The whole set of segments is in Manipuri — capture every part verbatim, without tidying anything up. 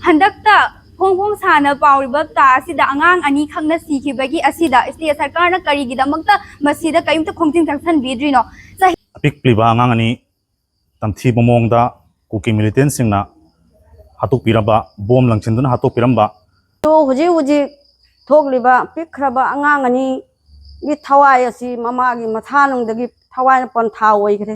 ꯍꯟꯗꯛꯇ ꯐꯣꯡ ꯐꯣꯡ ꯁꯥꯅ ꯄꯥꯎꯔꯤꯕ ꯇꯥ ꯑꯁꯤꯗ ꯑꯉꯥꯡ ꯑꯅꯤꯈꯛꯅ ꯁꯤꯈꯤꯕꯒꯤ ꯑꯁꯤꯗ state ꯁꯔꯀꯥꯔꯅ ꯀꯔꯤꯒꯤꯗꯃꯛꯇ ꯃꯁꯤꯗ ꯀꯔꯤꯝꯇ ꯈꯣꯡꯖꯤꯟ ꯆꯪꯁꯤꯟꯕꯤꯗ꯭ꯔꯤꯅꯣ? ꯆꯍꯤ ꯑꯄꯤꯛꯂꯤꯕ ꯑꯉꯥꯡ ꯑꯅꯤ ꯇꯝꯊꯤꯕ ꯃꯑꯣꯡꯗ ꯀꯨꯀꯤ militantꯁꯤꯡꯅ ꯍꯥꯠꯇꯣꯛꯄꯤꯔꯝꯕ, ꯕꯣꯝ ꯂꯪꯁꯤꯟꯗꯨꯅ ꯍꯥꯠꯇꯣꯛꯄꯤꯔꯝꯕ꯫ ꯑꯗꯣ ꯍꯧꯖꯤꯛ ꯍꯧꯖꯤꯛ ꯊꯣꯛꯂꯤꯕ ꯄꯤꯛꯈ꯭ꯔꯕ ꯑꯉꯥꯡ ꯑꯅꯤꯒꯤ ꯊꯋꯥꯏ ꯑꯁꯤ ꯃꯃꯥꯒꯤ ꯃꯊꯥꯅꯨꯡꯗꯒꯤ ꯊꯋꯥꯏꯅ ꯄꯣꯟꯊꯥ ꯑꯣꯏꯈ꯭ꯔꯦ꯫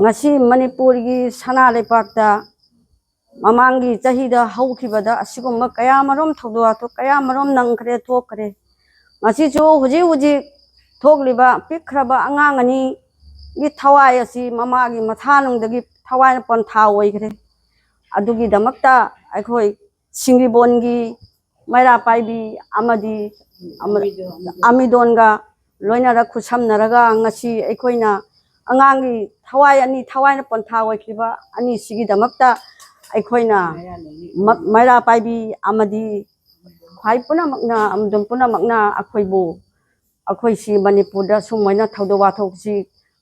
ꯉꯁꯤ ꯃꯅꯤꯄꯨꯔꯒꯤ ꯁꯅꯥ ꯂꯩꯕꯥꯛꯇ ꯃꯃꯥꯡꯒꯤ ꯆꯍꯤꯗ ꯍꯧꯈꯤꯕꯗ ꯑꯁꯤꯒꯨꯝꯕ ꯀꯌꯥꯃꯔꯨꯝ ꯊꯧꯗꯣꯛ ꯋꯥꯊꯣꯛ ꯀꯌꯥꯃꯔꯨꯝ ꯅꯪꯈ꯭ꯔꯦ, ꯊꯣꯛꯈ꯭ꯔꯦ꯫ ꯉꯁꯤꯁꯨ ꯍꯧꯖꯤꯛ ꯍꯧꯖꯤꯛ ꯊꯣꯛꯂꯤꯕ ꯄꯤꯛꯈ꯭ꯔꯕ ꯑꯉꯥꯡ ꯑꯅꯤꯒꯤ ꯊꯋꯥꯏ ꯑꯁꯤ ꯃꯃꯥꯒꯤ ꯃꯊꯥꯅꯨꯡꯗꯒꯤ ꯊꯋꯥꯏꯅ ꯄꯣꯟꯊꯥ ꯑꯣꯏꯈ꯭ꯔꯦ꯫ ꯑꯗꯨꯒꯤꯗꯃꯛꯇ ꯑꯩꯈꯣꯏ ꯁꯤꯡꯒꯤꯕꯣꯟꯒꯤ ꯃꯩꯔꯥ ꯄꯥꯏꯕꯤ ꯑꯃꯗꯤ ꯑꯃ-, ꯑꯃꯤꯗꯣꯟꯒ ꯂꯣꯏꯅꯔ ꯈꯨꯠꯁꯝꯅꯔꯒ ꯉꯁꯤ ꯑꯩꯈꯣꯏꯅ ꯑꯉꯥꯡꯒꯤ ꯊꯋꯥꯏ ꯑꯅꯤ, ꯊꯋꯥꯏꯅ ꯄꯣꯟꯊꯥ ꯑꯣꯏꯈꯤꯕ ꯑꯅꯤꯁꯤꯒꯤꯗꯃꯛꯇ ꯑꯩꯈꯣꯏꯅ ꯃ-, ꯃꯩꯔꯥ ꯄꯥꯏꯕꯤ ꯑꯃꯗꯤ ꯈ꯭ꯋꯥꯏ ꯄꯨꯝꯅꯃꯛꯅ, ꯑꯃꯗꯤ ꯄꯨꯝꯅꯃꯛꯅ ꯑꯩꯈꯣꯏꯕꯨ ꯑꯩꯈꯣꯏꯁꯤ ꯃꯅꯤꯄꯨꯔꯗ ꯁꯨꯝꯃꯥꯏꯅ ꯊꯧꯗꯣꯛ ꯋꯥꯊꯣꯛꯁꯤ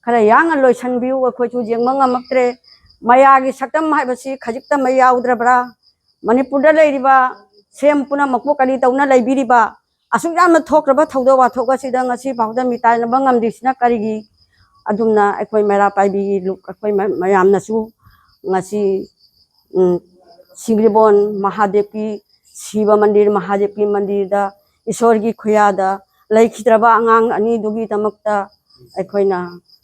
ꯈꯔ ꯌꯥꯡꯅ ꯂꯣꯏꯁꯤꯟꯕꯤꯌꯨ꯫ ꯑꯩꯈꯣꯏꯁꯨ ꯌꯦꯡꯕ ꯉꯝꯃꯛꯇ꯭ꯔꯦ꯫ ꯃꯌꯥꯒꯤ ꯁꯛꯇꯝ ꯍꯥꯏꯕꯁꯤ ꯈꯖꯤꯛꯇꯃꯛ ꯌꯥꯎꯗ꯭ꯔꯕ꯭ꯔꯥ? ꯃꯅꯤꯄꯨꯔꯗ ꯂꯩꯔꯤꯕ ꯁꯦꯝ ꯄꯨꯝꯅꯃꯛꯄꯨ ꯀꯔꯤ ꯇꯧꯅ ꯂꯩꯕꯤꯔꯤꯕ? ꯑꯁꯨꯛ ꯌꯥꯝꯅ ꯊꯣꯛꯈ꯭ꯔꯕ ꯊꯧꯗꯣꯛ ꯋꯥꯊꯣꯛ ꯑꯁꯤꯗ ꯉꯁꯤ ꯐꯥꯎꯗ ꯃꯤꯇꯥꯏꯅꯕ ꯉꯝꯗ꯭ꯔꯤꯁꯤꯅ ꯀꯔꯤꯒꯤ? ꯑꯗꯨꯝꯅ ꯑꯩꯈꯣꯏ ꯃꯩꯔꯥ ꯄꯥꯏꯕꯤꯒꯤ ꯂꯨꯞ ꯑꯩꯈꯣꯏ ꯃ-, ꯃꯌꯥꯝꯅꯁꯨ ꯉꯁꯤ, ꯎꯝ, ꯁꯤꯡꯒ꯭ꯔꯤꯕꯣꯟ ꯃꯍꯥꯗꯦꯕꯀꯤ, ꯁꯤꯕ ꯃꯟꯗꯤꯔ, ꯃꯍꯥꯗꯦꯕꯀꯤ ꯃꯟꯗꯤꯔꯗ ꯏꯁꯣꯔꯒꯤ ꯈꯨꯌꯥꯗ ꯂꯩꯈꯤꯗ꯭ꯔꯕ ꯑꯉꯥꯡ ꯑꯅꯤꯗꯨꯒꯤꯗꯃꯛꯇ ꯑꯩꯈꯣꯏꯅ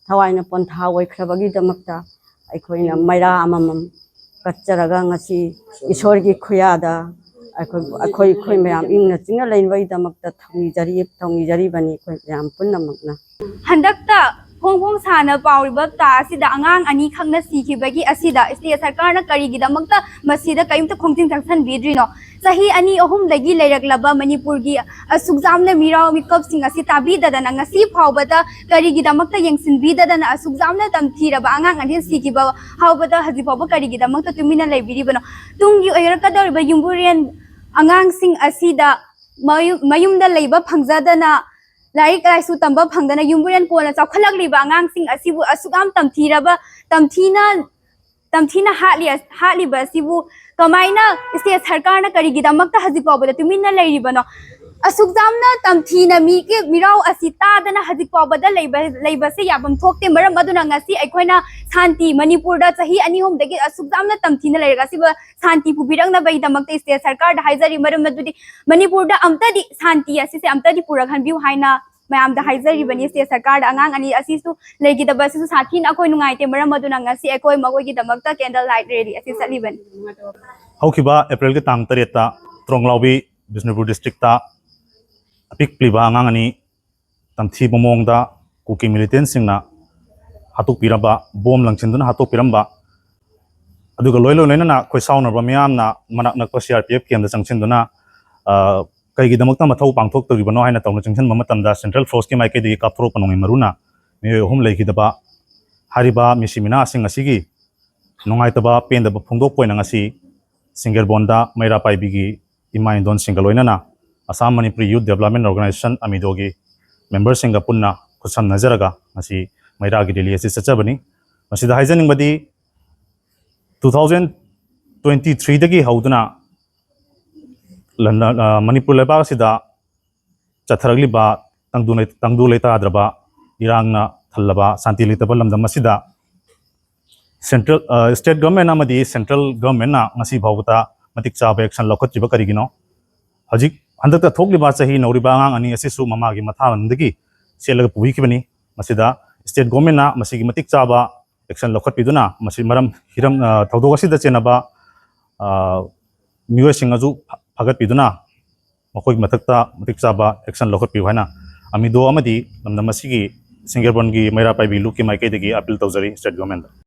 ꯊꯋꯥꯏꯅ ꯄꯣꯟꯊꯥ ꯑꯣꯏꯈ꯭ꯔꯕꯒꯤꯗꯃꯛꯇ ꯑꯩꯈꯣꯏꯅ ꯃꯩꯔꯥ ꯑꯃꯃꯝ ꯀꯠꯆꯔꯒ ꯉꯁꯤ ꯏꯁꯣꯔꯒꯤ ꯈꯨꯌꯥꯗ ꯑꯩꯈꯣꯏ, ꯑꯩꯈꯣꯏ, ꯑꯩꯈꯣꯏ ꯃꯌꯥꯝ ꯏꯪꯅ ꯆꯤꯛꯅ ꯂꯩꯅꯕꯒꯤꯗꯃꯛꯇ ꯊꯧꯅꯤꯖꯔꯤ, ꯊꯧꯅꯤꯖꯔꯤꯕꯅꯤ ꯑꯩꯈꯣꯏ ꯃꯌꯥꯝ ꯄꯨꯝꯅꯃꯛꯅ꯫ ꯍꯟꯗꯛꯇ ꯐꯣꯡ ꯐꯣꯡ ꯁꯥꯅ ꯄꯥꯎꯔꯤꯕ ꯇꯥ ꯑꯁꯤꯗ ꯑꯉꯥꯡ ꯑꯅꯤꯈꯛꯅ ꯁꯤꯈꯤꯕꯒꯤ ꯑꯁꯤꯗ ꯁ꯭ꯇꯦꯠ ꯁꯔꯀꯥꯔꯅ ꯀꯔꯤꯒꯤꯗꯃꯛꯇ ꯃꯁꯤꯗ ꯀꯔꯤꯝꯇ ꯈꯣꯡꯖꯤꯟ ꯆꯪꯁꯤꯟꯕꯤꯗ꯭ꯔꯤꯅꯣ? ꯆꯍꯤ ꯑꯅꯤ ꯑꯍꯨꯝꯗꯒꯤ ꯂꯩꯔꯛꯂꯕ ꯃꯅꯤꯄꯨꯔꯒꯤ ꯑꯁꯨꯛ ꯌꯥꯝꯅ ꯃꯤꯔꯥꯎ ꯃꯤꯀꯞꯁꯤꯡ ꯑꯁꯤ ꯇꯥꯕꯤꯗꯗꯅ ꯉꯁꯤ ꯐꯥꯎꯕꯗ ꯀꯔꯤꯒꯤꯗꯃꯛꯇ ꯌꯦꯡꯁꯤꯟꯕꯤꯗꯗꯅ ꯑꯁꯨꯛ ꯌꯥꯝꯅ ꯇꯝꯊꯤꯔꯕ ꯑꯉꯥꯡ ꯑꯅꯤ ꯁꯤꯈꯤꯕ ꯐꯥꯎꯕꯗ ꯍꯧꯖꯤꯛ ꯐꯥꯎꯕ ꯀꯔꯤꯒꯤꯗꯃꯛꯇ ꯇꯨꯃꯤꯟꯅ ꯂꯩꯕꯤꯔꯤꯕꯅꯣ? ꯇꯨꯡꯒꯤ ꯑꯣꯏꯔꯛꯀꯗꯧꯔꯤꯕ ꯌꯨꯝꯕꯨꯔꯦꯟ ꯑꯉꯥꯡꯁꯤꯡ ꯑꯁꯤꯗ ꯃꯌꯨꯝ-, ꯃꯌꯨꯝꯗ ꯂꯩꯕ ꯐꯪꯖꯗꯅ, ꯂꯥꯏꯔꯤꯛ ꯂꯥꯏꯁꯨ ꯇꯝꯕ ꯐꯪꯗꯅ ꯌꯨꯝꯕꯨꯔꯦꯟ ꯀꯣꯟꯅ ꯆꯥꯎꯈꯠꯂꯛꯂꯤꯕ ꯑꯉꯥꯡꯁꯤꯡ ꯑꯁꯤꯕꯨ ꯑꯁꯨꯛ ꯌꯥꯝ ꯇꯝꯊꯤꯔꯕ, ꯇꯝꯊꯤꯅ, ꯇꯝꯊꯤꯅ ꯍꯥꯠꯂꯤ-, ꯍꯥꯠꯂꯤꯕ ꯑꯁꯤꯕꯨ ꯀꯃꯥꯏꯅ ꯁ꯭ꯇꯦꯠ ꯁꯔꯀꯥꯔꯅ ꯀꯔꯤꯒꯤꯗꯃꯛꯇ ꯍꯧꯖꯤꯛ ꯐꯥꯎꯕꯗ ꯇꯨꯃꯤꯟꯅ ꯂꯩꯔꯤꯕꯅꯣ? ꯑꯁꯨꯛ ꯌꯥꯝꯅ ꯇꯝꯊꯤꯅ ꯃꯤꯒꯤ ꯃꯤꯔꯥꯎ ꯑꯁꯤ ꯇꯥꯗꯅ ꯍꯧꯖꯤꯛ ꯐꯥꯎꯕꯗ ꯂꯩꯕ, ꯂꯩꯕꯁꯦ ꯌꯥꯐꯝ ꯊꯣꯛꯇꯦ꯫ ꯃꯔꯝ ꯑꯗꯨꯅ ꯉꯁꯤ ꯑꯩꯈꯣꯏꯅ ꯁꯥꯟꯇꯤ, ꯃꯅꯤꯄꯨꯔꯗ ꯆꯍꯤ ꯑꯅꯤ ꯑꯍꯨꯝꯗꯒꯤ ꯑꯁꯨꯛ ꯌꯥꯝꯅ ꯇꯝꯊꯤꯅ ꯂꯩꯔꯒ ꯑꯁꯤꯕ ꯁꯥꯟꯇꯤ ꯄꯨꯕꯤꯔꯛꯅꯕꯒꯤꯗꯃꯛꯇ ꯁ꯭ꯇꯦꯠ ꯁꯔꯀꯥꯔꯗ ꯍꯥꯏꯖꯔꯤ꯫ ꯃꯔꯝ ꯑꯗꯨꯗꯤ ꯃꯅꯤꯄꯨꯔꯗ ꯑꯝꯇꯗꯤ ꯁꯥꯟꯇꯤ ꯑꯁꯤꯁꯦ ꯑꯝꯇꯗꯤ ꯄꯨꯔꯛꯍꯟꯕꯤꯌꯨ ꯍꯥꯏꯅ ꯃꯌꯥꯝꯗ ꯍꯥꯏꯖꯔꯤꯕꯅꯤ꯫ ꯁ꯭ꯇꯦꯠ ꯁꯔꯀꯥꯔꯗ ꯑꯉꯥꯡ ꯑꯅꯤ ꯑꯁꯤꯁꯨ ꯂꯩꯈꯤꯗꯕ ꯑꯁꯤꯁꯨ ꯁꯥꯊꯤꯅ ꯑꯩꯈꯣꯏ ꯅꯨꯡꯉꯥꯏꯇꯦ꯫ ꯃꯔꯝ ꯑꯗꯨꯅ ꯉꯁꯤ ꯑꯩꯈꯣꯏ ꯃꯈꯣꯏꯒꯤꯗꯃꯛꯇ candle light rally ꯑꯁꯤ ꯆꯠꯂꯤꯕꯅꯤ꯫ ꯍꯧꯈꯤꯕ ꯑꯦꯄ꯭ꯔꯤꯜꯒꯤ ꯇꯥꯡ ꯇꯔꯦꯠꯇ ꯇ꯭ꯔꯣꯡꯂꯥꯎꯕꯤ ꯕꯤꯁꯅꯨꯄꯨꯔ ꯗꯤꯁꯇ꯭ꯔꯤꯛꯇ ꯑꯄꯤꯛꯂꯤꯕ ꯑꯉꯥꯡ ꯑꯅꯤ ꯇꯝꯊꯤꯕ ꯃꯑꯣꯡꯗ ꯀꯨꯀꯤ ꯃꯤꯂꯤꯇꯦꯟꯁꯤꯡꯅ ꯍꯥꯠꯇꯣꯛꯄꯤꯔꯝꯕ, ꯕꯣꯝ ꯂꯪꯁꯤꯟꯗꯨꯅ ꯍꯥꯠꯇꯣꯛꯄꯤꯔꯝꯕ, ꯑꯗꯨꯒ ꯂꯣꯏ-, ꯂꯣꯏ-, ꯂꯣꯏꯅꯅ ꯑꯩꯈꯣꯏ ꯁꯥꯎꯅꯔꯕ ꯃꯤꯌꯥꯝꯅ ꯃꯅꯥꯛ ꯅꯛꯄ ꯁꯤ ꯑꯥꯔ ꯄꯤ ꯑꯦꯐ ꯀꯦꯝꯗ ꯆꯪꯁꯤꯟꯗꯨꯅ, ꯑ, ꯀꯩꯒꯤꯗꯃꯛꯇ ꯃꯊꯧ ꯄꯥꯡꯊꯣꯛꯇꯧꯔꯤꯕꯅꯣ ꯍꯥꯏꯅ ꯇꯧꯅ ꯆꯪꯁꯤꯟꯕ ꯃꯇꯝꯗ ꯁꯦꯟꯇ꯭ꯔꯦꯜ ꯐꯣꯔꯁꯀꯤ ꯃꯥꯏꯀꯩꯗꯒꯤ ꯀꯥꯞꯊꯣꯔꯛꯄ ꯅꯣꯡꯃꯩ ꯃꯔꯨꯅ ꯃꯤꯑꯣꯏ ꯑꯍꯨꯝ ꯂꯩꯈꯤꯗꯕ ꯍꯥꯏꯔꯤꯕ ꯃꯤꯁꯤ ꯃꯤꯅꯥꯁꯤꯡ ꯑꯁꯤꯒꯤ ꯅꯨꯡꯉꯥꯏꯇꯕ ꯄꯦꯟꯗꯕ ꯐꯣꯡꯗꯣꯛꯄ ꯑꯣꯏꯅ ꯉꯁꯤ ꯁꯤꯡꯒꯦꯔꯕꯣꯟꯗ ꯃꯩꯔꯥ ꯄꯥꯏꯕꯤꯒꯤ ꯏꯃꯥ ꯏꯟꯗꯣꯟꯁꯤꯡꯒ ꯂꯣꯏꯅꯅ ꯑꯁꯥꯝ ꯃꯅꯤꯄꯨꯔꯤ ꯌꯨꯠ ꯗꯦꯕꯂꯞꯃꯦꯟ ꯑꯣꯔꯒꯅꯥꯏꯖꯦꯁꯟ ꯑꯃꯤꯗꯣꯒꯤ ꯃꯦꯝꯕꯔꯁꯤꯡꯒ ꯄꯨꯟꯅ ꯈꯨꯠꯁꯝꯅꯖꯔꯒ ꯉꯁꯤ ꯃꯩꯔꯥꯒꯤ ꯔꯦꯂꯤ ꯑꯁꯤ ꯆꯠꯆꯕꯅꯤ꯫ ꯃꯁꯤꯗ ꯍꯥꯏꯖꯅꯤꯡꯕꯗꯤ, ꯇꯨ ꯊꯥꯎꯖꯟ ꯇ꯭ꯋꯦꯟꯇꯤ ꯊ꯭ꯔꯤꯗꯒꯤ ꯍꯧꯗꯨꯅ ꯂꯟꯗ-, ꯑ, ꯃꯅꯤꯄꯨꯔ ꯂꯩꯕꯥꯛ ꯑꯁꯤꯗ ꯆꯠꯊꯔꯛꯂꯤꯕ ꯇꯪꯗꯨ ꯂꯩ-, ꯇꯪꯗꯨ ꯂꯩꯇꯥꯗ꯭ꯔꯕ, ꯏꯔꯥꯡꯅ ꯊꯜꯂꯕ, ꯁꯥꯟꯇꯤ ꯂꯩꯇꯕ ꯂꯝꯗꯝ ꯑꯁꯤꯗ central, ꯑ, state government ꯑꯃꯗꯤ central governmentꯅ ꯉꯁꯤ ꯐꯥꯎꯕꯗ ꯃꯇꯤꯛ ꯆꯥꯕ action ꯂꯧꯈꯠꯇ꯭ꯔꯤꯕ ꯀꯔꯤꯒꯤꯅꯣ? ꯍꯧꯖꯤꯛ ꯍꯟꯗꯛꯇ ꯊꯣꯛꯂꯤꯕ ꯆꯍꯤ ꯅꯧꯔꯤꯕ ꯑꯉꯥꯡ ꯑꯅꯤ ꯑꯁꯤꯁꯨ ꯃꯃꯥꯒꯤ ꯃꯊꯥ ꯃꯅꯨꯡꯗꯒꯤ ꯆꯦꯜꯂꯒ ꯄꯨꯕꯤꯈꯤꯕꯅꯤ꯫ ꯃꯁꯤꯗ state governmentꯅ ꯃꯁꯤꯒꯤ ꯃꯇꯤꯛ ꯆꯥꯕ action ꯂꯧꯈꯠꯄꯤꯗꯨꯅ ꯃꯁꯤ ꯃꯔꯝ ꯍꯤꯔꯝ, ꯑ, ꯊꯧꯗꯣꯛ ꯑꯁꯤꯗ ꯆꯦꯟꯅꯕ, ꯑ, ꯃꯤꯑꯣꯏꯁꯤꯡ ꯑꯗꯨ ꯐ-, ꯐꯒꯠꯄꯤꯗꯨꯅ ꯃꯈꯣꯏꯒꯤ ꯃꯊꯛꯇ ꯃꯇꯤꯛ ꯆꯥꯕ action ꯂꯧꯈꯠꯄꯤꯌꯨ ꯍꯥꯏꯅ ꯑꯃꯤꯗꯣ ꯑꯃꯗꯤ ꯂꯝꯗꯝ ꯑꯁꯤꯒꯤ ꯁꯤꯡꯖꯔꯕꯣꯟꯒꯤ ꯃꯩꯔꯥ ꯄꯥꯏꯕꯤ ꯂꯨꯞꯀꯤ ꯃꯥꯏꯀꯩꯗꯒꯤ appeal ꯇꯧꯖꯔꯤ state governmentꯗ꯫